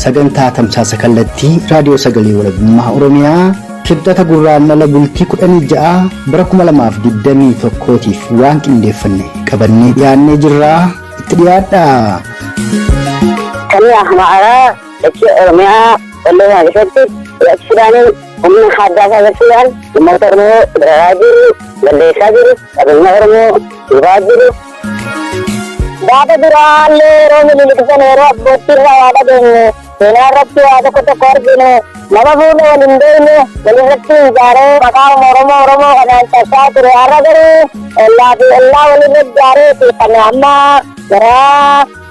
Sagantaa tamsaasa kallattii Raadiyoo Sagalee Walabummaa Oromiyaa Kibxata Gurraandhala bultii 16 bara 2021tiif waan qindeeffanne qabannee dhiyaannee jirraa itti dhiyaadhaa. Sanii Ahmaaraa dachee Oromiyaa Walloo kana keessatti hidhachuudhaan humna addaa isaa agarsiisuudhaan uummata Oromoo dararaa jiru, balleessaa jiru, qabeenya Oromoo gubaa jiru. Gaafa duraallee yeroo Minilik sana yeroo abbootii irraa waa dhageenye, seenaa irratti waa tokko tokko argine, nama fuula wal hin beekne walirratti ijaaree maqaa Oromoo Oromoo kanaan cabsaa ture. Har'a garuu ollaa fi ollaa walirra ijaareeti kan amma gara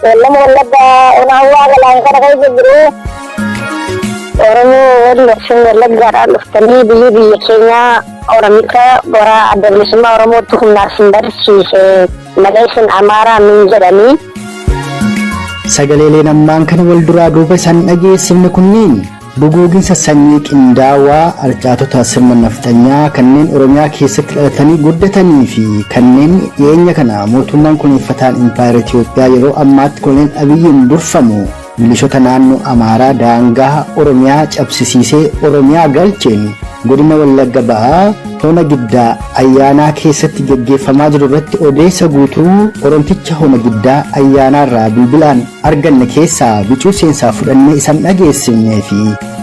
Qeellam Wallagga ona Hawwaa Galaan kana keessa jiru. Oromoo waliin isin Wallaggaadhaan dhuftanii biyyi biyya keenyaa Oromicha bara Adda Bilisummaa Oromootti humnaan isin barsiise malee isin Amaaraa min jedhanii. Sagaleeleen ammaan kana wal duraa duuba isaan dhageessifne kunniin duguuginsa sanyii qindaawaa arcaatota sirna nafxanyaa kanneen Oromiyaa keessatti dhalatanii guddatanii fi kanneen dhiyeenya kana mootummaan koloneeffataan Impaayera Itiyoophiyaa yeroo ammaatti Koloneel Abiyyiin durfamu milishota naannoo Amaaraa daangaa Oromiyaa cabsisiisee Oromiyaa galcheen godina Wallagga Ba'aa Hona Giddaa Ayyaanaa keessatti geggeeffamaa jiru irratti odeessa guutuu Oromticha Hona Giddaa Ayyaanaa irraa bilbilaan arganne keessaa bicuu seensaa fudhannee isan dhageessifnee fi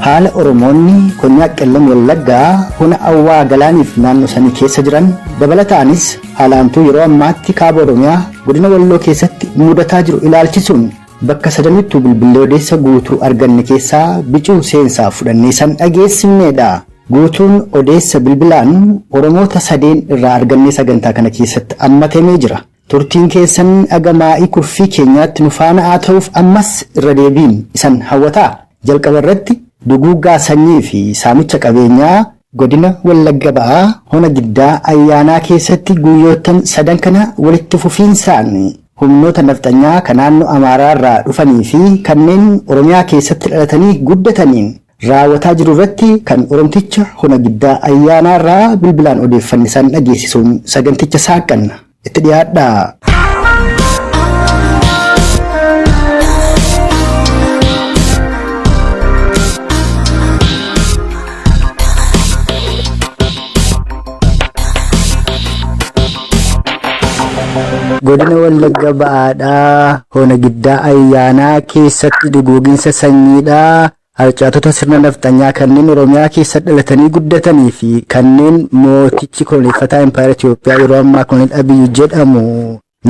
haala Oromoonni Konyaa Qellem Wallaggaa Hona Awwaa Galaaniif naannoo sanii keessa jiran dabalataanis haala hamtuu yeroo ammaatti Kaaba Oromiyaa godina Walloo keessatti mudataa jiru ilaalchisuun bakka sadanittuu bilbillee odeessa guutuu arganne keessaa bicuu seensaa fudhannee isan dhageessifneedha. Guutuun odeessa bilbilaan Oromoota sadeen irraa argannee sagantaa kana keessatti ammatamee jira. Turtiin keessan aga maa'ii kurfii keenyaatti nu faana haa ta'uuf ammas irra deebiin isan hawwataa. Jalqaba irratti duguuggaa sanyii fi saamicha qabeenyaa Godina Wallagga Ba'aa Hona Giddaa Ayyaanaa keessatti guyyoottan sadan kana walitti fufiinsaan humnoota nafxanyaa ka naannoo Amaaraa irraa dhufanii fi kanneen Oromiyaa keessatti dhalatanii guddataniin raawwataa jiru irratti kan Oromticha Hona Giddaa Ayyaanaa irraa bilbilaan odeeffanne san dhageessisuun saganticha saaqqanna. Itti dhiyaadhaa! Godina Wallagga Ba'aadhaa Hona Giddaa Ayyaanaa keessatti duguuginsa sanyiidhaa harcaatota sirna nafxanyaa kanneen Oromiyaa keessa dhalatanii guddatanii fi kanneen mootichi koloneeffataa Impaayera Itiyoophiyaa yeroo ammaa Koloneel Abiyyi jedhamu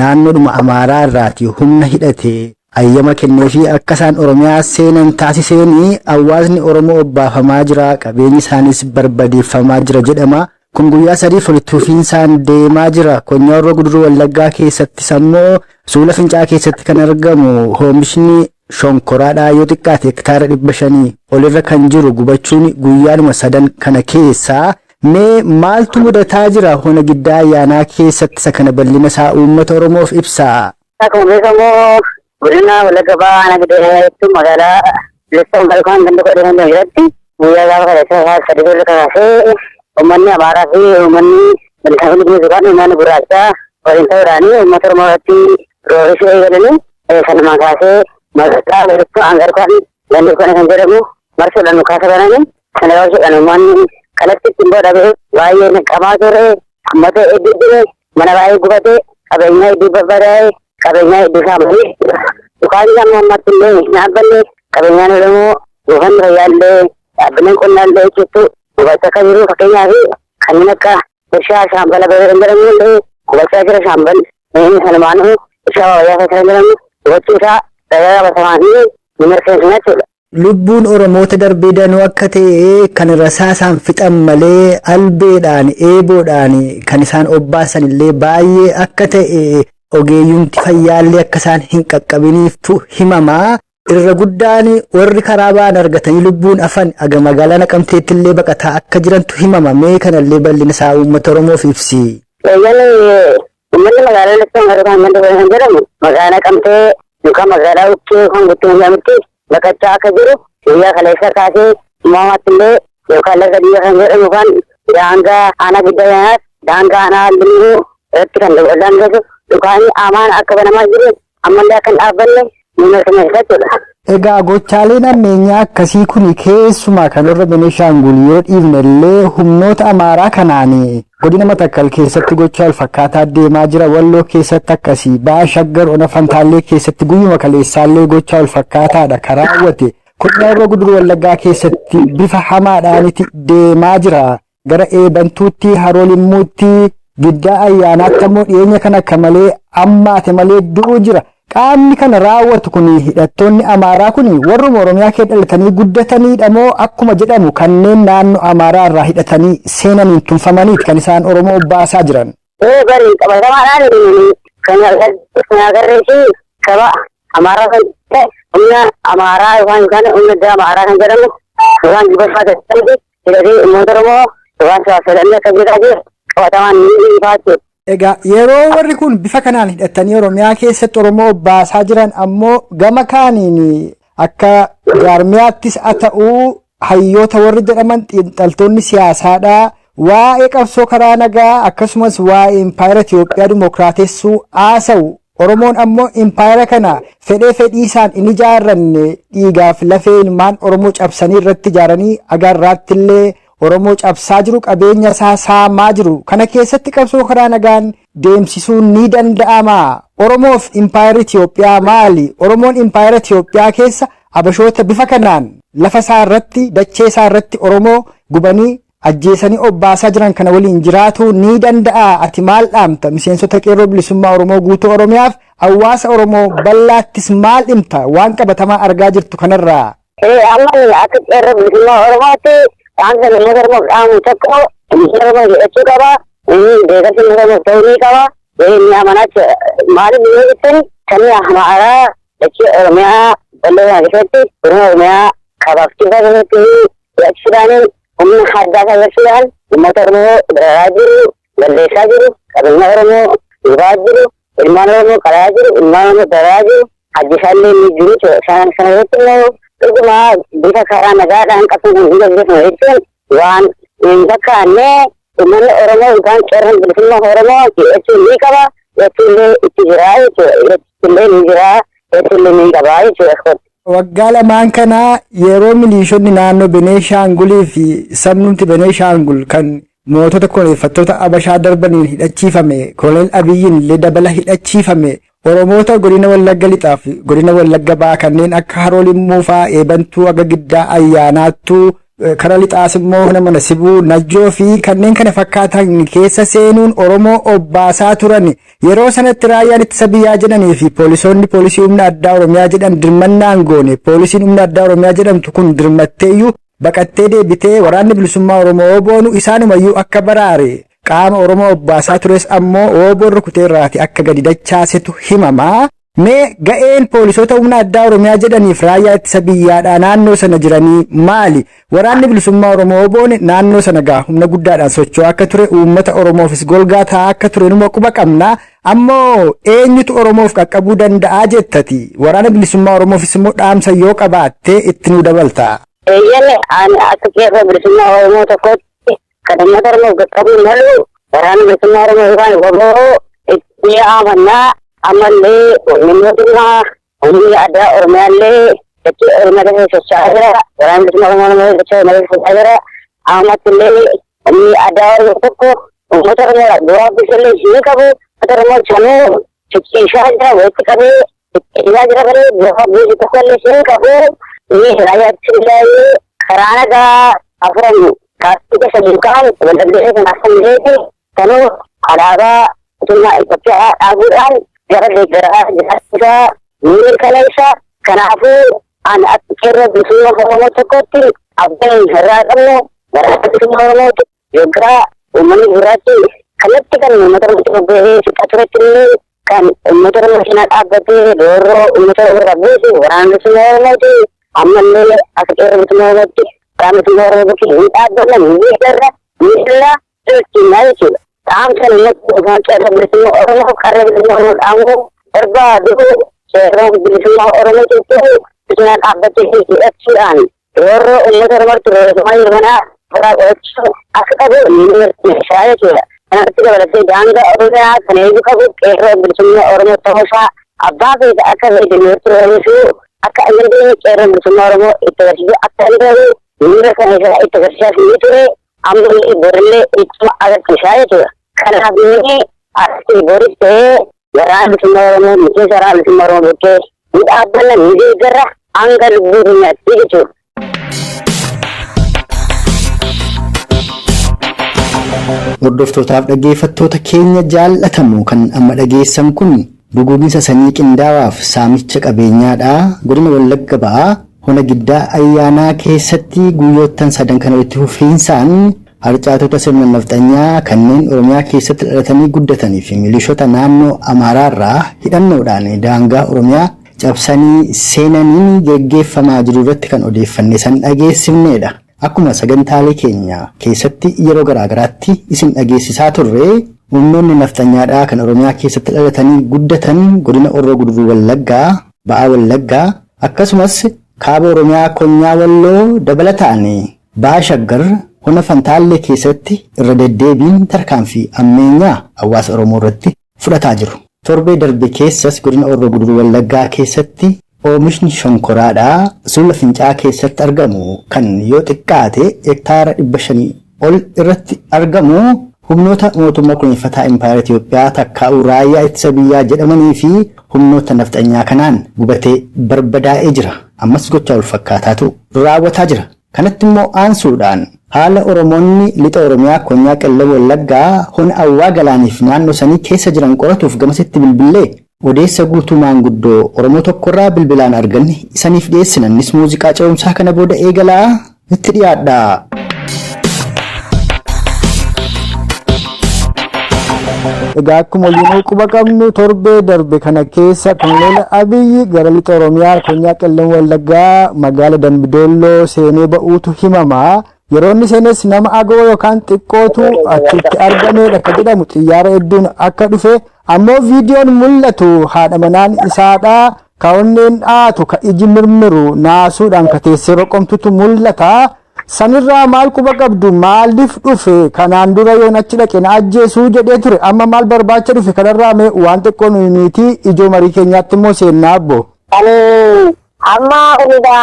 naannoodhuma Amaaraa irraati humna hidhate ayyama kenneefii akka isaan Oromiyaa seenan taasiseen hawaasni Oromoo obbaafamaa jira, qabeenyi isaaniis barbadeeffamaa jira jedhama. Kun guyyaa sadiif walitti fufiinsaan deemaa jira. Konyaa Horroo Guduruu Wallaggaa keessattis ammoo Suula Fincaa'aa keessatti kan argamu oomishni shonkoraadhaa yoo xiqqaate hektaara 500 olirra kan jiru gubachuun guyyaadhuma sadan kana keessaa mee maaltu mudataa jira Hona Giddaa Ayyaanaa keessatti isa kana bal'ina isaa uummata Oromoof ibsaa. Akkuma beekamu godina Wallagga Bahaa aanaa Giddaa Ayyaanaa jechuun magaalaa Lessoo Malkaan ganda kudha shan irratti guyyaa gaafa kaleessa isaa sadii irra kakaasee uummanni Amaaraa fi uummanni Beenishaangul Gumuz yookaan uummanni gurraachaa waliin ta'uudhaan uummata Oromoo irratti roorrisuu eegalanii sanumaan kaasee magaalaa walitti hangarkaan ganda kudha kan jedhamu marsuudhaan dhukaasa bananii sana marsuudhaan uummanni kalatti ittiin godhame baay'ee qamaa ture, uummata hedduu ture, mana baay'ee gubate, qabeenya hedduu barbadaa'e, qabeenya hedduu saamanii dhukaasni amma ammatti illee hin dhaabbanne. Qabeenyaan Oromoo, buufanni fayyaa illee, dhaabbileen qonnaa illee jechuutti gubachaa akka jiru, fakkeenyaaf kanneen akka warshaa shaambala bahee kan jedhamu illee gubachaa jira. Shaambal sanumaanuu warshaa babayyaa keessa kan jedhamu gubachuu isaa ragaa qabatamaa fi ni mirkaneessina jechuudha. Lubbuun Oromoota darbee danuu akka ta'e kan rasaasaan fixan malee albeedhaan, eeboodhaan kan isaan obbaasan illee baay'ee akka ta'e, ogeeyyumti fayyaallee akka isaan hin qaqqabiniiftu himama. Irra guddaan warri karaa ba'an argatanii lubbuun hafan aga magaalaa Naqamteetti illee baqataa akka jirantu himama. Mee kanallee bal'ina isaa uummata Oromoof ibsi. Eeyyaan, uummanni magaalaa Laftaan Garuu kan kan jedhamu magaalaa Naqamtee yookaan magaalaa Ukkee yookaan Guutuu jedhamutti baqachaa akka jiru guyyaa kaleessa kaasee uumamaatti illee yookaan laga biyya kan jedhamu yookaan daangaa aanaa Giddaa Ayyaanaas daangaa aanaa Limuu irratti kan daangessu dhukaasni amaan akka banamaa jiru ammallee akka hin dhaabbanne ni mirkaneessa jechuudha. Egaa gochaaleen ammeenyaa akkasii kun keessumaa kan warra Benishaangul yoo dhiifne illee humnoota Amaaraa kanaan godina Matakkal keessatti gochaa wal fakkaataa deemaa jira. Walloo keessatti akkasii, Ba'a Shaggar Ona Fantaallee keessatti guyyuma kaleessaallee gochaa wal fakkaataadha kan raawwate. Kun Horroo Guduruu Wallaggaa keessatti bifa hamaadhaaniti deemaa jira. Gara Eebantuutti, Haroo Limmuutti, Giddaa Ayyaanaatti ammoo dhiyeenya kana akka malee ammaate malee du'uu jira. Qaamni kana raawwatu kun hidhattoonni Amaaraa kun warruma Oromiyaa keessa dhalatanii guddataniidha moo akkuma jedhamu kanneen naannoo Amaaraa irraa hidhatanii seenaniin tumfamaniiti kan isaan Oromoo baasaa jiran? Ee, bari qabatamaadhaan kan agarree fi saba Amaaraa kan ta'e, humna Amaaraa yookaan humna addaa Amaaraa kan jedhamu yookaan jibbataa kan jedhamu hidhatee uummata Oromoo yookaan sabaa akka jedhaa jiru qabatamaan ni ifaatti. Egaa yeroo warri kun bifa kanaan hidhatanii Oromiyaa keessatti Oromoo baasaa jiran ammoo gama kaaniin akka jaarmiyaattis haa ta'uu hayyoota warri jedhaman xiinxaltoonni siyaasaadhaa waa'ee qabsoo karaa nagaa akkasumas waa'ee impaayera Itoophiyaa dimookiraatessuu haasa'u. Oromoon ammoo impaayera kana fedhee fedhii isaan hin ijaarranne, dhiigaaf lafee ilmaan Oromoo cabsanii irratti ijaaranii agarraatti illee Oromoo cabsaa jiru, qabeenya isaa saamaa jiru. Kana keessatti qabsoo karaa nagaan deemsisuun ni danda'ama? Oromoof impaayerri Itoophiyaa maali? Oromoon impaayera Itoophiyaa keessa abashoota bifa kanaan lafa isaa irratti, dachee isaa irratti Oromoo gubanii ajjeesanii obbaasaa jiran kana waliin jiraatuu ni danda'a? Ati maal dhaamta? Miseensota Qeerroo Bilisummaa Oromoo guutuu Oromiyaaf, hawaasa Oromoo bal'aattis maal dhimta waan qabatamaa argaa jirtu kanarraa? Amma akka Qeerroo Bilisummaa Oromootti dhaamsa uummata Oromoof dhaamu tokko, uummata Oromoo jedhachuu qaba. Deeggarsa uummata Oromoof ta'uu ni qaba. Inni amanaa maaliif yoo jettan, sabni Amaaraa dachee Oromiyaa bal'oo kana keessatti, godina Oromiyaa kabaaf kibbaa keessatti hidhachuudhaan, humna addaa fayyadamuudhaan uummata Oromoo dararaa jiru, balleessaa jiru, qabeenya Oromoo gubaa jiru, ilmaan Oromoo qalaa jiru, ilmaan Oromoo dararaa jiru, ajjeesaallee ni jiru. Sana irratti immoo dhuguma bifa karaa nagaadhaan qabsoon kun hin gaggeeffamu jechuun waan hin fakkaanne. Uummanni Oromoo yookaan Qeerroon Bilisummaa Oromoo hidhachuu ni qaba, hidhachuu itti jira jechuudha. Hidhachuu ni jira, hidhachuu ni qaba jechuudha. Waggaa lamaan kana yeroo miliishonni naannoo Beneeshaangulii fi sabnumti Beneeshaangul kan mootota koloneeffattoota Abashaa darbaniin hidhachiifame, Koloneel Abiyyiin illee dabala hidhachiifame, Oromoota godina Wallagga Lixaa fi godina Wallagga Ba'aa kanneen akka Haroo Limmuu fa'aa, Eebantuu aga Giddaa Ayyaanaattuu, kara lixaas immoo mana Sibuu, Najjoo fi kanneen kana fakkaatan keessa seenuun Oromoo obbaasaa turan. Yeroo sanatti raayyaan ittisa biyyaa jedhanii fi poolisoonni poolisii humna addaa Oromiyaa jedhan dirmannaan goone. Poolisiin humna addaa Oromiyaa jedhamtu kun dirmatteeyyuu baqattee deebitee, Waraanni Bilisummaa Oromoo boonu isaanumayyuu akka baraare, qaama Oromoo obbaasaa tures ammoo ooboon rukuteerraati akka gadi dachaasetu himama. Mee ga'een poolisoota humna addaa Oromiyaa jedhaniif raayyaa ittisa biyyaadhaa naannoo sana jiranii maali? Waraanni Bilisummaa Oromoo boone naannoo sana gaa humna guddaadhaan socho'aa akka ture, uummata Oromoofis golgaa ta'aa akka ture numa quba qabna. Ammoo eenyutu Oromoof qaqqabuu danda'aa jettati? Waraana Bilisummaa Oromoofis immoo dhaamsa yoo qabaatte itti nuu dabalta. Eeyyan, ani akka Qeerroo Bilisummaa Oromoo tokkotti kan uummata Oromoof qaqqabuu malu Waraana Bilisummaa Oromoo yookaan WBO itti amannaa. Ammallee humni mootummaa, humni addaa Oromiyaallee dachee Oromiyaa keessa socho'aa jira. Waraanni Bilisummaa Oromoo dachee Oromiyaa keessa socho'aa jira. Ammatti illee humni addaa Oromoo tokko uummata Oromoo bu'aa buusallee hin qabu. Uummata Oromoo sanuu cicciisaa jira, walitti qabee cicciisaa jira malee bu'aa buusu tokko illee hin qabu. Inni raayyaa ittisa biyyaa karaa nagaa afuran gaaffii keessa jiru kaan waldhabdee kan afan kanuu alaabaa mootummaa Itoophiyaa dhaabuudhaan gara deeggaraa jiraachuusaa ni mirkaneessa. Kanaafuu ani akka Qeerroo Bilisummaa Oromoo tokkotti abdiin irraa qabnu Waraana Bilisummaa Oromooti. Yoggaa uummanni gurraachi kallattii kan uummata Oromootti bobba'ee fixaa turetti illee kan uummata Oromoo cinaa dhaabbatee roorroo uummata Oromoo irraa buusu Waraana Bilisummaa Oromooti. Ammallee akka Qeerroo Bilisummaa Oromootti Waraana Bilisummaa Oromoo bakki ni dhaabbanna, ni deeggarra, ni filla jechuudha jechuudha. Dhaamsa namatti yookaan Qeerroo Bilisummaa Oromoo, Qarree Bilisummaa Oromoo dhaamuu barbaadu, Qeerroo Bilisummaa Oromoo jechuun cinaa dhaabbatee hidhachuudhaan roorroo uummata Oromootti roorrifamaa jiru kana irraa qolachuu akka qabu ni mirkaneessaa jechuudha. Kanatti dabalatee daangaa Oromiyaa kan eeguu qabu Qeerroo Bilisummaa Oromoo ta'uusaa abbaa feete akka feete nutti roorrisuu Akka hin dandeenye qeerroon bilisummaa Oromoo itti agarsiisuu akka danda'u miira kana isaa itti agarsiisaa ni ture ammallee borillee ittuma agarsiisaa jechuudha. Kanaaf inni asitti boris ta'ee waraana bilisummaa Oromoo miseensa waraana bilisummaa Oromoo bukkee ni dhaabbanna ni deeggarra hanga lubbuu keenyaatti jechuudha. Hordoftootaaf dhaggeeffattoota keenya jaallatamu kan amma dhageessan kun duguuginsa sanyii qindaawaaf saamicha qabeenyaadha. Godina Wallagga Ba'aa Hona Giddaa Ayyaanaa keessatti guyyoottan sadan kana walitti fufiinsaan harcaatota sirna nafxanyaa kanneen Oromiyaa keessatti dhalatanii guddatanii fi milishoota naannoo Amaaraarraa hidhannoodhaan daangaa Oromiyaa cabsanii seenaniin geggeeffamaa jiru irratti kan odeeffanne san dhageessifneedha. Akkuma sagantaalee keenya keessatti yeroo garaagaraatti isin dhageessisaa turre humnoonni nafxanyaadhaa kan Oromiyaa keessatti dhalatanii guddatan godina Horroo Guduruu Wallaggaa, Ba'aa Wallaggaa akkasumas kaaba Oromiyaa Konyaa Walloo dabalataan Baha Shaggar Hona Fantaallee keessatti irra deddeebiin tarkaanfii ammeenyaa hawaasa Oromoo irratti fudhataa jiru. Torbee darbe keessas godina Horroo Guduruu Wallaggaa keessatti oomishni shonkoraadhaa sulula Fincaa'aa keessatti argamu kan yoo xiqqaate hektaara 500 ol irratti argamu humnoota mootummaa kunuunfataa Impaayera Itoophiyaa takkaa'uu raayyaa ittisa biyyaa jedhamanii fi humnoota nafxanyaa kanaan gubatee barbadaa'ee jira. Ammas gochaa wal fakkaataatu raawwataa jira. Kanatti immoo aansuudhaan haala Oromoonni lixa Oromiyaa Konyaa Qellem Wallaggaa hona Awwaa Galaaniif naannoo sanii keessa jiran qoratuuf gamasitti bilbillee odeessa guutuu maanguddoo Oromoo tokkorraa bilbilaan arganne isaniif dhiyeessina. Innis muuziqaa ce'umsaa kana booda eegalaa itti dhiyaadha. Egaa akkuma waliinuu quba qabnu torbee darbe kana keessa Koloneel Abiyyi gara lixa Oromiyaa Konyaa Qellem Wallaggaa magaala Dambidolloo seenee ba'uutu himama. Yeroo inni seenes nama agoo yookaan xiqqootu achitti argamedha akka jedhamu xiyyaara hedduun akka dhufe ammoo viidiyoon mul'atu haadha manaan isaadha. Ka onneen dhaatu ka iji mirmiru naasuudhaan ka teessee roqomtutu mul'ata. Sanirraa maal quba qabdu maaliif dhufe kanaan dura yoon achi dhaqe na ajjeesuu jedhee ture amma maal barbaacha dhufe kanarraa mee waan xiqqoo nu himiitii ijoo marii keenyaatti immoo seennaa abbo. Ani amma kunidha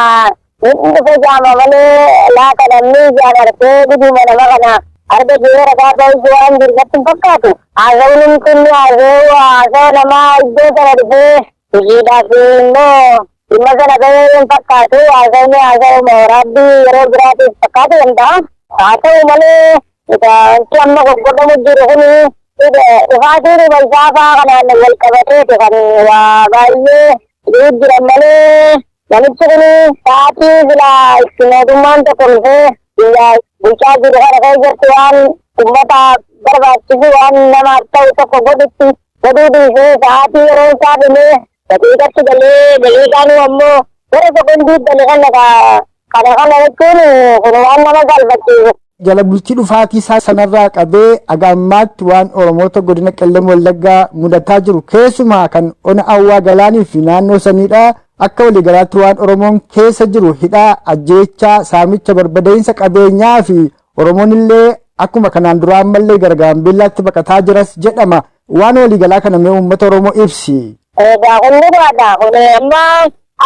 inni dhufe jaama malee laata namni ijaan argee dhuguma nama kana arga jiree ragaa ta'uu waan jiru natti hin fakkaatu. Haasawni kun haasawuu haasawa namaa iddoo sana dhufee hojiidhaaf immoo dhimma sana gahee hin fakkaatu. Haasawni haasawuma waraabbii yeroo biraatiif fakkaatu danda'a. Haa ta'u malee wanti amma goggodhamu jiru kun dhufaatii dhuma isaa fa'aa kanaan wal qabateeti kan waa baay'ee jiru jiran malee namichi kun sa'aatii silaa itti mootummaan tokko dhufee biyya bulchaa jiru kana keessatti waan uummataaf barbaachisu waan namaaf ta'u tokko godhutti godhuu dhiisee sa'aatii yeroo isaa dhumee daqiiqatti galee daqiiqaanuu ammoo gara sekondii gale kana kana kana jechuun kun waan nama salphachiisu. Jala bultii dhufaatii isaa sanarraa qabee aga ammaatti waan Oromoota godina Qellem Wallaggaa mudataa jiru keessumaa kan ona Awwaa Galaanii fi naannoo saniidha. Akka waliigalaatti waan Oromoon keessa jiru hidhaa, ajjeechaa, saamicha, barbada'iinsa qabeenyaa fi Oromoon illee akkuma kanaan duraa ammallee gara Gaambeellaatti baqataa jiras jedhama. Waan waliigalaa kana mee uummata Oromoo ibsi. Egaa kun dhugaadha. Kun amma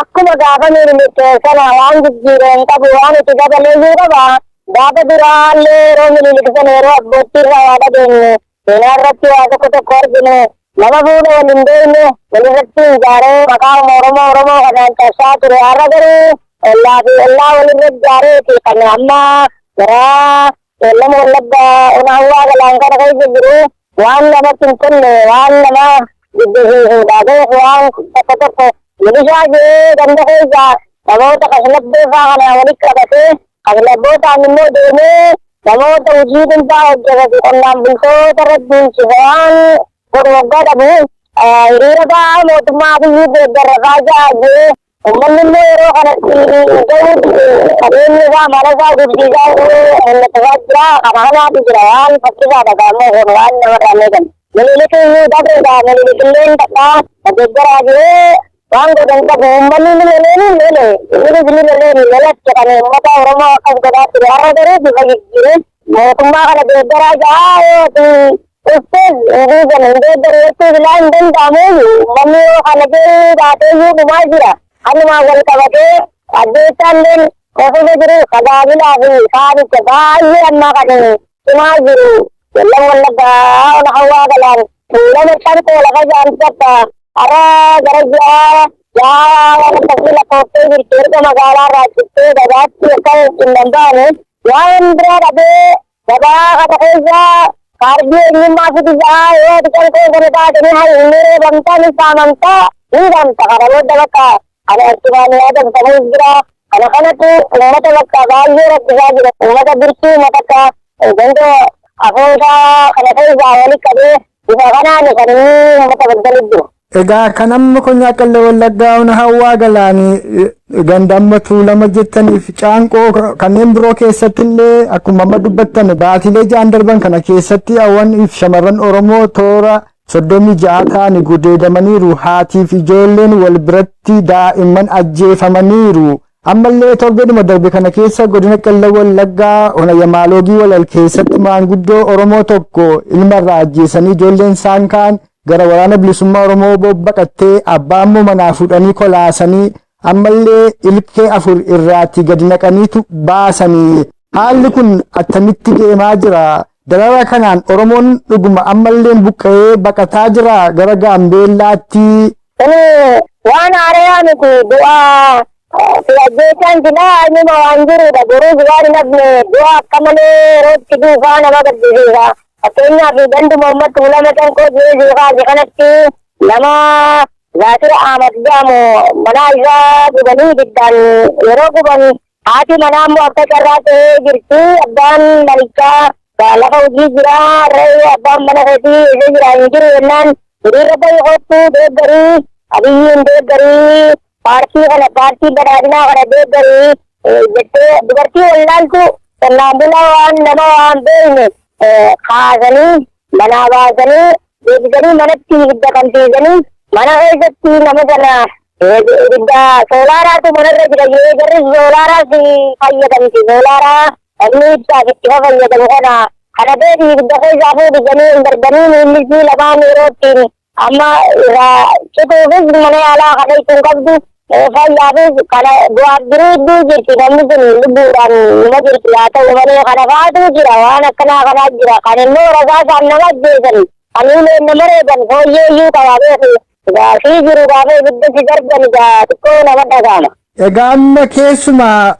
akkuma gaafa Minilik sana waan jijjiire hin qabu waan itti dabalee jiru qaba. Gaafa duraallee yeroo Minilik sana yeroo abbootii irraa waa dhageenye seenaa irratti waa tokko tokko argine nama fuula wal hin beekne walirratti ijaaree maqaa Oromoo Oromoo kanaan cabsaa ture. Har'a garuu ollaa fi ollaa walirra ijaareeti kan amma gara Qellem Wallaggaa ona Hawwaa Galaan kana keessa jiru waan namatti hin tolle waan nama jibbisiisudha. Beeku waan tokko tokko milishaa jee ganda keessa namoota kashlabbee fa'aa kana walitti qabatee kashlabbootaan immoo deemee namoota hojii dhuunfaa hojjetatu qonnaan bultoota irratti duulchisa waan godhu waggaa dhabu hiriira ba'aa mootummaa Abiyyi deeggarra fa'aa jee Uummanni immoo yeroo kanatti ga'uu qabeenya isaa mana isaa gurgurtaa mul'ataa jira. Kana kanaatu jira waan fakkisaadha gaammoo kun waan nama dhaamee kan. Minilik iyyuu dabreedha minilik illee takka deeggaraa jiree waan godhan qabu uummanni ni lolee ni lole inni ni lolee ni lolatte kan uummata Oromoo akkas godhaa ture har'a garuu bifa jijjiiree mootummaa kana deeggaraa jira yoo dhuftees hin dhiisan hin deeggaru jechuu silaa hin danda'amu uummanni yoo kana jedhuu baatee iyyuu dhumaa jira. Kanumaan wal qabatee ajjeechaalleen ofuma jiru tajaajilaa fi saamicha baay'ee ammaa kan cimaa jiru. Qellem Wallaggaa ona Hawwaa Galaan Tuulama Canqoo lafa jaamti takka hara gara ji'a ja'a waan akkasii lakkooftee jirti. Erga magaalaa irraa cittee gabaatti akka hin danda'ame waan biraa dhabee gabaa kana keessa kaardii eenyummaa fidi ja'a yoo ati Canqoo kana taate ni hayi ni reebamta, ni saamamta, ni hidhamta. Kana booda bakka kana achumaan adamsamuus jira. Kana kanatu uummata bakka baay'ee rakkisaa jira. Uummata birkii uummata akka ganda afootaa kana keessaa walitti qabee bifa kanaan kan inni uummata baddalu jiru. Egaa kan amma Konyaa Qellem Wallaggaa ona Hawwaa Galaanii ganda amma Tuulama jettaniif Caanqoo kanneen biroo keessatti illee akkuma amma dubbattan baatilee 6 darban kana keessatti hawwaniif shamarran Oromoo toora 36 ta'an gudeedamaniiru. Haatiif ijoolleen wal biratti daa'imman ajjeefamaniiru. Ammallee torbeedhuma darbe kana keessa godina Qellem Wallaggaa ona Yamaaloogii Walal keessatti maanguddoo Oromoo tokko ilma irraa ajjeesanii ijoolleen isaan kaan gara waraana bilisummaa Oromoo bobbaqattee abbaa immoo manaa fuudhanii kolaasanii ammallee ilkee 4 irraatti gadi naqaniitu baasanii. Haalli kun attamitti deemaa jira? Darara kanaan Oromoon dhuguma ammallee buqqa'ee baqataa jira gara Gaambeellaatti. Kuni waan haarayaa miti, du'aa fi ajjeechaan silaa inuma waan jirudha. Boruus waan hin hafne du'a akka malee yerootti duufaa nama gaddisiisa. Fakkeenyaaf ganduma uummata Tuulama Canqoo Jeezii kaase kanatti nama Zaakir Ahmad jedhamu mana isaa gubanii ibiddaan yeroo guban haati manaa immoo akka carraa ta'ee jirti. Abbaan manichaa lafa hojii jira. Re'ee abbaan mana keetii isa jira hin jiru jennaan hiriirra bahi kottu deeggarii, Abiyyiin deeggarii, paartii kana paartii badhaadhinaa kana deeggarii jettee dubartii wallaaltu qonnaan bulaa waan nama waan beekne kaasanii manaa baasanii deebisanii manatti ibidda qabsiisanii mana keessatti nama sana ibidda soolaaraatu manarra jira jee jarri soolaaraas fayyadamti. Soolaaraa namni ibsaaf itti fayyadamu kana beeki ibidda keessaa fuudhisanii hin darbanii miillisii lamaan yeroo ittiin amma irraa cituufis mana yaalaa kana ittiin qabdu fayyaafis kana du'aaf jiruu hedduu jirti. Namni sun lubbuudhaan numa jirti, haa ta'u malee kana fa'aatu jira, waan akkanaa kanaa jira. Kan immoo rasaasaan nama ajjeesan, kan uleen nama reeban fooyyee iyyuu qabaa beeku gaafii jiru gaafa ibidda si darban gaa xiqqoo nama dhaga'ama. Egaa amma keessumaa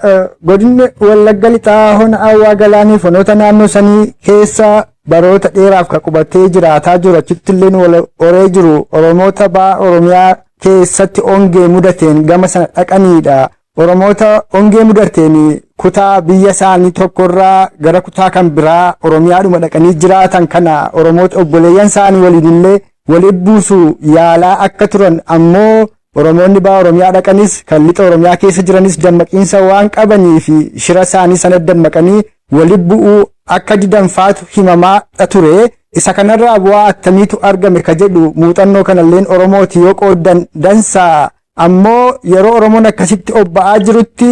godinni Wallagga Lixaa hona Hawwaa Galaanii fi onoota naannoo sanii keessa baroota dheeraaf kan qubatee jiraataa jiru achitti illee wal horee jiru Oromoota baha Oromiyaa keessatti ongee mudateen gama sana dhaqaniidha. Oromoota ongee mudateen kutaa biyya isaanii tokkorraa gara kutaa kan biraa Oromiyaadhuma dhaqanii jiraatan kana Oromoota obboleeyyan isaanii waliin illee walitti buusu yaalaa akka turan ammoo Oromoonni baha Oromiyaa dhaqanis kan lixa Oromiyaa keessa jiranis dammaqiinsa waan qabanii fi shira isaanii sana dammaqanii walitti bu'uu akka didanfaatu himamaa ture. Isa kanarraa bu'aa attamiitu argame ka jedhu muuxannoo kanalleen Oromooti yoo qooddan dansaa. Ammoo yeroo Oromoon akkasitti obba'aa jirutti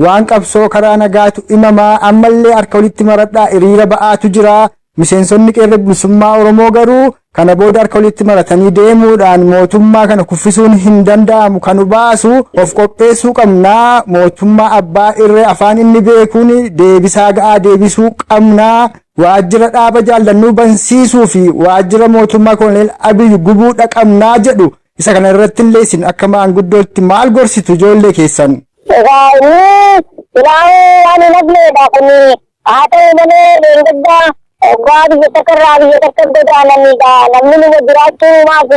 waan qabsoo karaa nagaatu himamaa ammallee harka walitti maradhaa hiriira ba'aatu jira. Miseensonni qeerroo bilisummaa Oromoo garuu kana booda harka walitti maratanii deemuudhaan mootummaa kana kuffisuun hin danda'amu, kan baasu of qopheessuu qabnaa, mootummaa abbaa irree afaan inni beekuun deebisaa ga'aa deebisuu qabnaa, waajjira dhaaba jaallannuu bansiisuu fi waajjira mootummaa Koloneel Abiy gubuu dhaqabnaa jedhu. Isa kana irratti illee isin akka maanguddootti maal gorsitu ijoollee keessan? Egaa inni silaa waan hin hafneedha kun, haa ta'u malee leengaddaa waggaa biyya takka irraa biyya takka godaananidha. Namni numa jiraachuu maaf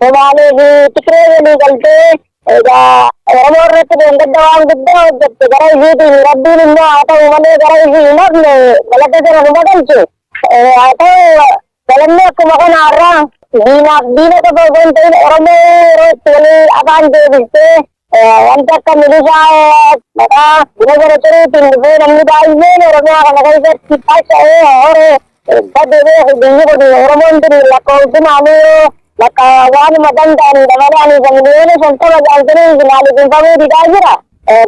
Somaalee fi Tigree walii galtee egaa Oromoo irratti leengadda waan guddaa hojjette gara isiitiin Rabbiin immoo haa ta'u malee gara isii hin hafne galata sana numa galchu. Haa ta'u galanni akkuma kana har'aa diinaaf diina qofa osoo hin ta'in Oromoo yeroo itti walii afaan deebistee wanta akka milishaa maqaa buna sana xuruutiin dhufee namni baay'een Oromiyaa kana keessatti faca'ee horee badee beeku. Biyyi kun Oromoon tun lakkoofsumaanii bakka waanuma danda'anidha malee ani isa 50,000,000 jaaltanii maaliif didaa jira.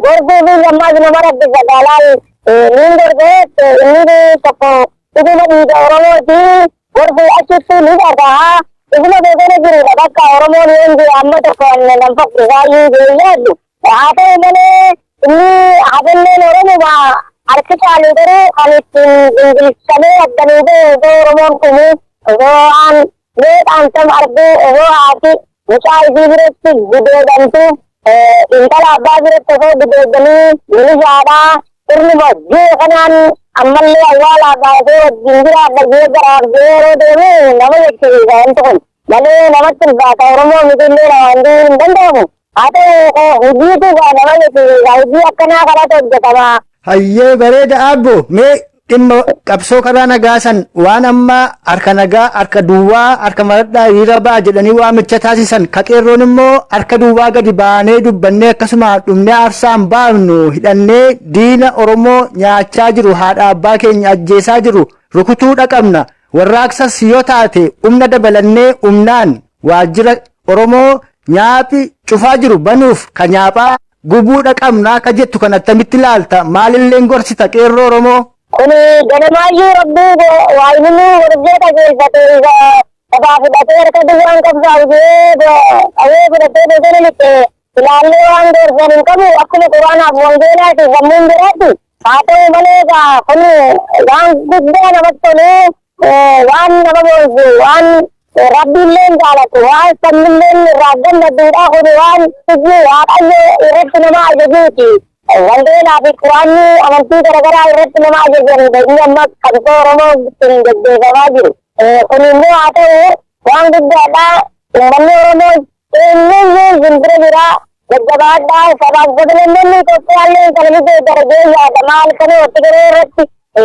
Gorsuu fi ammaas nama rakkisa gaalaan niin gorsee inni tokko dhuguma dhiiga Oromooti gorsuu achitti ni dhaga'a. Isuma beekana jirudha bakka Oromoon yoo amma tokko nan fakkisaayyuu jee yaaddu. Haa ta'u malee inni hafilleen Oromuma harki caalu garuu kan ittiin ingilifamee addanii ba'e osoo Oromoon dhumu, osoo waan meeqaan tam arguu, osoo haati mucaa isii biratti gudeedamtu, intala abbaa biratti osoo gudeedanii milishaadhaa sirnuma ji'a kanaan ammallee awwaalaa baasee wajjin jiraadha jee garaaf jee yeroo deemu nama jechisiisa wanti kun. Malee namatti ulfaata Oromoo mitillee namaan hin danda'amu. Haa ta'u hojiitu gaa nama jechisiisa, hojii akkanaa kanatu hojjetama. Hayyee, bareeda abbo. Mee dhimma qabsoo karaa nagaa san, waan amma harka nagaa, harka duwwaa, harka maradhaa hiriira ba'a jedhanii waamicha taasisan, ka qeerroon immoo harka duwwaa gadi baanee dubbannee akkasuma dhumnee aarsaan baafnu, hidhannee diina Oromoo nyaachaa jiru, haadha abbaa keenya ajjeesaa jiru rukutuu dhaqabna, warraaqsas yoo taate humna dabalannee humnaan waajjira Oromoo nyaaphi cufaa jiru banuuf ka nyaaphaa gubuu dhaqabna ka jettu kan attamitti ilaalta? Maalilleen gorsita qeerroo Oromoo? Kuni ganamaayyuu Rabbii waa inni gorsee qajeelfate isa kophaa fudhatee harka duwwaan qabsaa'u jee qawwee fudhatee bosona lixxe ilaallee waan gorsan hin qabu, akkuma Quraanaaf wangeelaati sammuun biraatti. Haa ta'u malee egaa kun waan guddaa namatti tolu, waan nama boonsu, waan Rabbiillee jaalatu, waan sabnillee irraa gammaduudha. Kun waan hojii Waaqayyo irratti nama ajajuuti. Wangeelaa fi Quraanni amantii garaagaraa irratti nama ajajanidha. Inni amma qabsoo Oromoo ittiin gaggeeffamaa jiru. Kun immoo haa ta'u waan guddaadha. Uummanni Oromoo eenyuyyuu isin bira jira. Jajjabaadhaa, sabaaf sablammoonni Itoophiyaallee kana ni deeggaragee yaada. Maal kana watti garee irratti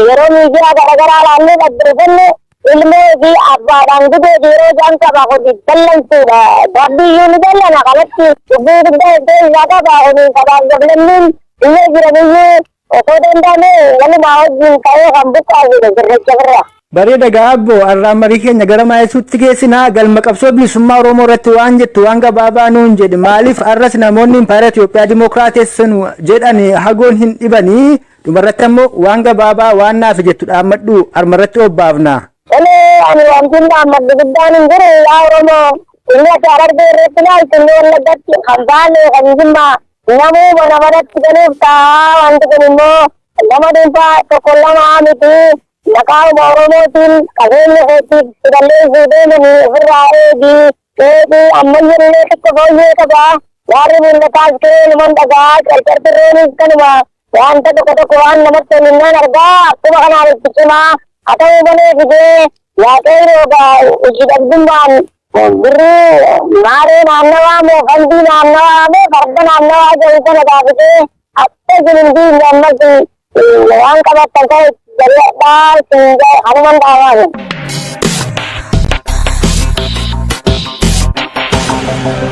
yeroo miidiyaa garaagaraa ilaallee dhaggeeffannu ilmoo fi abbaadhaan gudeeti yeroo isaan qaba kun dallansuudha. Rabbiyyuu ni dallana kanatti dubbii guddaa iddoo isaa qaba. Kun sabaaf sablammiin biyya jiraniyyuu osoo danda'ame walumaa wajjin ta'ee kan buqqaasudha sirricha irra. Bareeda gaa abbo, har'aan marii keenya gara maayisuutti geessinaa. Galma qabsoo bilisummaa Oromoo irratti waan jettu waan gabaabaa nuun jedhi. Maaliif har'as namoonni impaayera Itoophiyaa dimookiraatessan jedhan hagoon hin dhibanii? Dhumarratti ammoo waan gabaabaa waan naaf jettu dhaammadhu, harmarratti obbaafna. Tole, ani wanti dhaammadhu guddaan hin jiru. Yaa Oromoo, inni ati Harargee irratti ilaaltu, inni Wallaggatti, kan Baalee, kan Jimmaa, namuu mana manatti galuuf ta'a. Wanti kun immoo nama dhuunfaa tokko lama miti. Maqaa'uma Oromootiin qabeenya keetiif si balleessuu deemanii ofirraa eegi. Eegi ammayyallee xiqqoo fooyyee qaba. Waarri mul'ataas ka'ee numan dhagaa, carcartirreenis kanuma wanta tokko tokko waan namatti tolinnaan argaa, akkuma kanaan itti cimaa. Haa ta'u malee fidee Waaqayyo hojii dhabdummaan birrii maaree naannawaa moo fandii naannawaa moo farda naannawaa jedhu kana gaafitee akka isin hin diinne ammas waan qabattan kana jari'adhaa isin hanuman dhaabaa.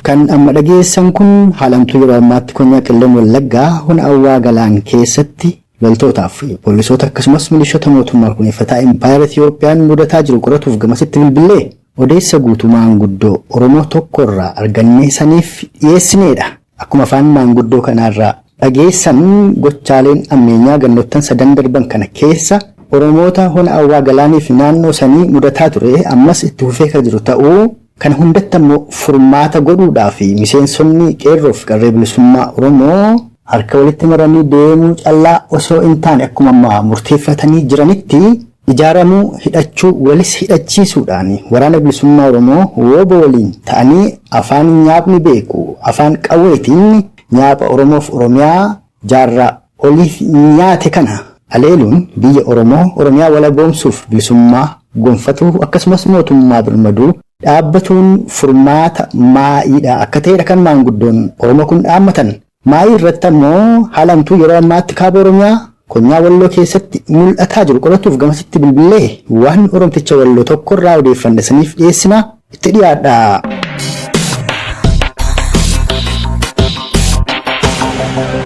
Kan amma dhageessan kun haalamtuu yeroo ammaatti konyaa Qellem Wallaggaa hona Awwaa Galaan keessatti loltootaaf poolisoota akkasumas milishoota mootummaa kuneeffataa impaayera Itiyoophiyaan mudataa jiru qoratuuf gamasitti bilbilee odeessa guutuu maanguddoo Oromoo tokkorraa argannee saniif dhiyeessineedha. Akkuma afaan maanguddoo kanaarraa dhageessan, gochaaleen ammeenyaa gannoottan sadan darban kana keessa Oromoota hona Awwaa Galaanii fi naannoo sanii mudataa ture ammas itti fufee kan jiru ta'uu, kan hundatti ammoo furmaata godhuudhaa fi miseensonni qeerroo fi qarree bilisummaa Oromoo harka walitti maranii deemuu callaa osoo hin taane, akkuma ammaa murteeffatanii jiranitti ijaaramuu, hidhachuu, walis hidhachiisuudhaan waraana bilisummaa Oromoo woobo waliin ta'anii afaan nyaapni beeku afaan qawweetiin nyaapha Oromoof Oromiyaa jaarraa oliif nyaate kana aleeluun biyya Oromoo Oromiyaa walaboomsuuf bilisummaa gonfatuu akkasumas mootummaa birmaduu dhaabbatuun furmaata maa'iidha akka ta'edha kan maanguddoon Oromoo kun dhaammatan. Maa'ii irratti ammoo haalamtuu yeroo ammaatti kaaba Oromiyaa konyaa Walloo keessatti mul'ataa jiru qoratuuf gamasitti bilbilee waan Oromticha Walloo tokkorraa odeeffanne saniif dhiyeessina, itti dhiyaadha.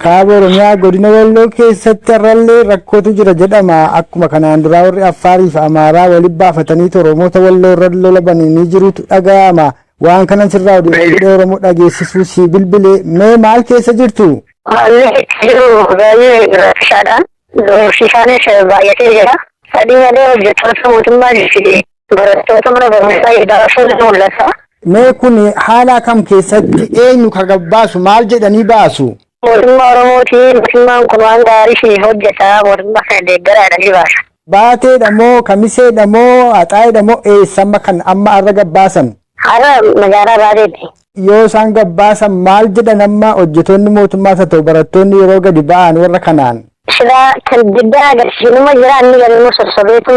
Kaaba Oromiyaa godina Walloo keessatti har'allee rakkootu jira jedhama. Akkuma kanaan duraa warri Affaarii fi Amaaraa walitti baafatanii Oromoota Walloo irra lola bananii jirutu dhaga'ama. Waan kanan sirraa odeeffannoo Oromoo dhageessisuu si bilbilee, mee maal keessa jirtu? Haalli jiru baay'ee rakkisaadha. Doorsisaanis baay'atee jira. Sadii malee hojjettoota mootummaa fi barattoota mana barumsaa idaasuun mul'ata. Mee kun haala kam keessatti eenyu ka baasu, maal jedhanii baasu? Mootummaa Oromootiin mootummaan kun waan gaarii fi hojjetaa mootummaa kana deeggaraadha ni baasa. Baateedha moo Kamiseedha moo Haxaayidha moo eessamma kan amma har'a gabbaasan? Har'a magaalaa Baateetti. Yoo isaan gabbaasan maal jedhan amma hojjetoonni mootummaas haa ta'u barattoonni yeroo gadi ba'an warra kanaan? Silaa kan diddaa agarsiisinuma jira inni galmoo sossobeetu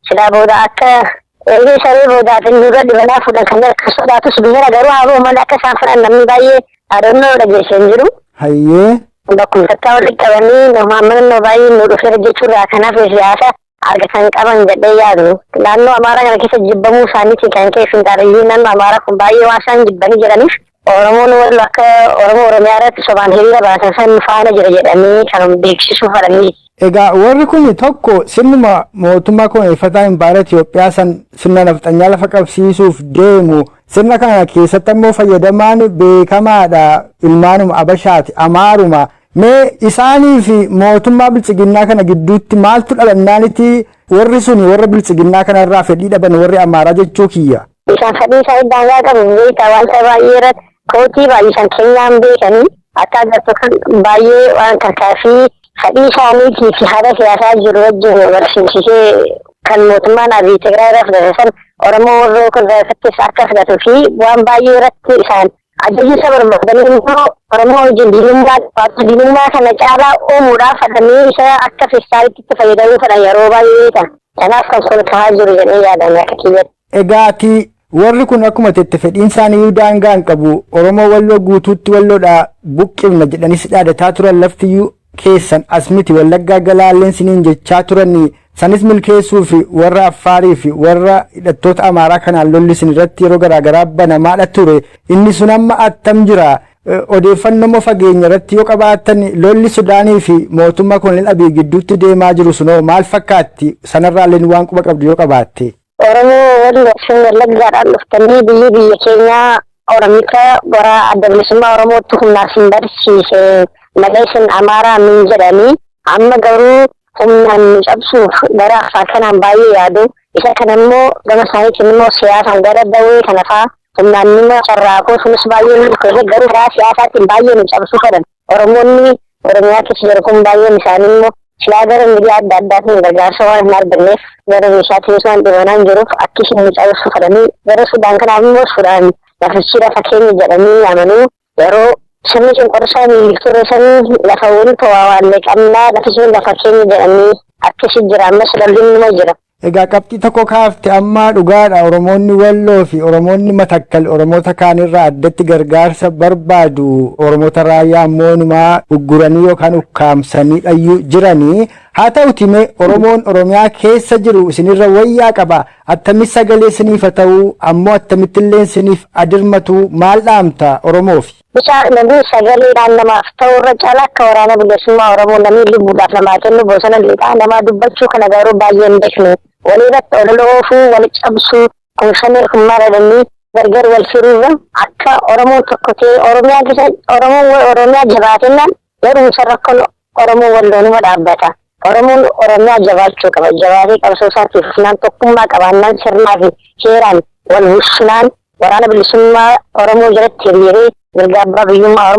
silaa booda akka eegee saree boodaatiin dura dibanaa fuudhan kan akka sodaatus biyya garuu haa ba'u malee akka isaan fudhan namni baay'ee adoonnoo dhageessee hin jiru. Hayyee. Bakkuma takkaa walitti qabanii nama naannoo baay'ee nu dhufeera jechuurraa kanaaf siyaasa argatan qaban jedhee yaadu. Naannoo Amaaraa kana keessa jibbamuu isaaniitiin kan ka'e finxaaleyyii naannoo Amaaraa kun baay'ee waan isaan jibbanii jedhaniif Oromoon wal akka Oromoo Oromiyaa irratti sobaan hiriira baasan san faana jira jedhanii kan beeksisuu fedhanii. Egaa warri kun tokko sirnuma mootummaa koloneeffataa Impaayera Itoophiyaa san sirna nafxanyaa lafa qabsiisuuf deemu. Sirna kana keessatti ammoo fayyadamaan beekamaadha ilmaanuma Abashaati Amaaruma. Mee isaanii fi mootummaa biltsiginnaa kana gidduutti maaltu dhalannaaniti warri suni warra biltsiginnaa kanarraa fedhii dhaban warri Amaaraa jechuu kiyya. Isaan fedhii isaanii daangaa qabu beektaa wanta baay'ee irratti kootii baay'isan keenyaan beekanii akka agartu kan baay'ee waan tarkaanfii fedhii isaaniitii fi haala siyaasaa jiru wajjin wal simsiisee kan mootummaan Abiy Tigraay irraa fudhate san Oromoo warra kun irrattis akka fudhatuu fi waan baay'ee irratti isaan ajaja isa barbaadanii immoo Oromoo wajjin diinummaa qabaatu diinummaa kana caalaa uumuudhaaf fedhanii isa akka feestaalitti itti fayyadamuu fedhan yeroo baay'ee ta'a. Kanaaf kan kun ta'aa jiru jedhee yaadame akka kiyyatti. Egaa ati warri kun akkuma jette fedhiin isaanii daangaa hin qabu Oromoo Walloo guutuutti Walloodhaa buqqifna jedhanis dhaadataa turan laftiyyuu keessan as miti Wallaggaa galaalleen siniin jechaa turanii sanis milkeessuu fi warra Affaarii fi warra hidhattoota Amaaraa kanaan lolli isin irratti yeroo garaagaraa banamaadha ture inni sun amma attam jira odeeffannoo immoo fageenya irratti yoo qabaattan lolli Sudaanii fi mootummaa koloneel Abiy gidduutti deemaa jiru sunoo maal fakkaatti sanarraallee waan quba qabdu yoo qabaatte. Oromoo Walloo fi Wallaggaadhaan dhuftanii biyyi biyya keenyaa Oromicha bara adda bilisummaa Oromootti humnaaf hin barsiise malee isin Amaaraa min jedhanii amma garuu humnaan nu cabsuuf gara Affaar kanaan baay'ee yaadu. Isa kana immoo gama isaaniitiin immoo siyaasaan gara dawee kana fa'aa humnaan nima carraaquu sunis baay'ee nu dhufeera garuu karaa siyaasaatiin baay'ee nu cabsuu fedhan. Oromoonni Oromiyaa keessa jiru kun baay'een isaanii immoo silaa gara miidiyaa adda addaatiin gargaarsa waan hin arganneef gara meeshaatiinis waan dhibanaan jiruuf akka isin nu cabsuu fedhanii gara Sudaan kanaaf immoo Sudaan lafichi lafa keenya jedhanii amanuu yeroo sirni cunqursaa turre san lafa wal to'awaallee qabnaa lafi sun lafa keenya jedhanii akkasi jira ammas lolli numa jira. Egaa qabxii tokko kaafte amma dhugaadha Oromoonni Walloo fi Oromoonni Matakkal Oromoota kaanirraa addatti gargaarsa barbaadu Oromoota raayyaa ammoo numaa ugguranii yookaan ukkaamsanii dhayyuu jiranii haa ta'uti mee Oromoon Oromiyaa keessa jiru isinirra wayyaa qaba attamitti sagalee isiniif haa ta'u ammoo akkamittillee isiniif adirmatu maal dhaamta Oromoof? Bishaan namni sagaleedhaan namaaf ta'u irra caalaa akka waraana bilisummaa Oromoo namni lubbuudhaaf namaa kennu bosona lixaa namaa dubbachuu kana garuu baay'ee hin beeknu. Walirratti olola oofuu, wal cabsuu, kun shanee kun maal jedhanii gargar wal firuurra akka Oromoon tokko ta'ee Oromiyaa keessa Oromoon Oromiyaa jabaatennaan yeroo rakkoon Oromoo walloonuma dhaabbata. Oromoon Oromiyaa jabaachuu qaba. Jabaatee qabsoo isaatiif fufnaan tokkummaa qabaannaan sirnaa fi seeraan wal bulchinaan waraana bilisummaa Oromoo jalatti hiriiree mirga abbaa biyyummaa Oromoo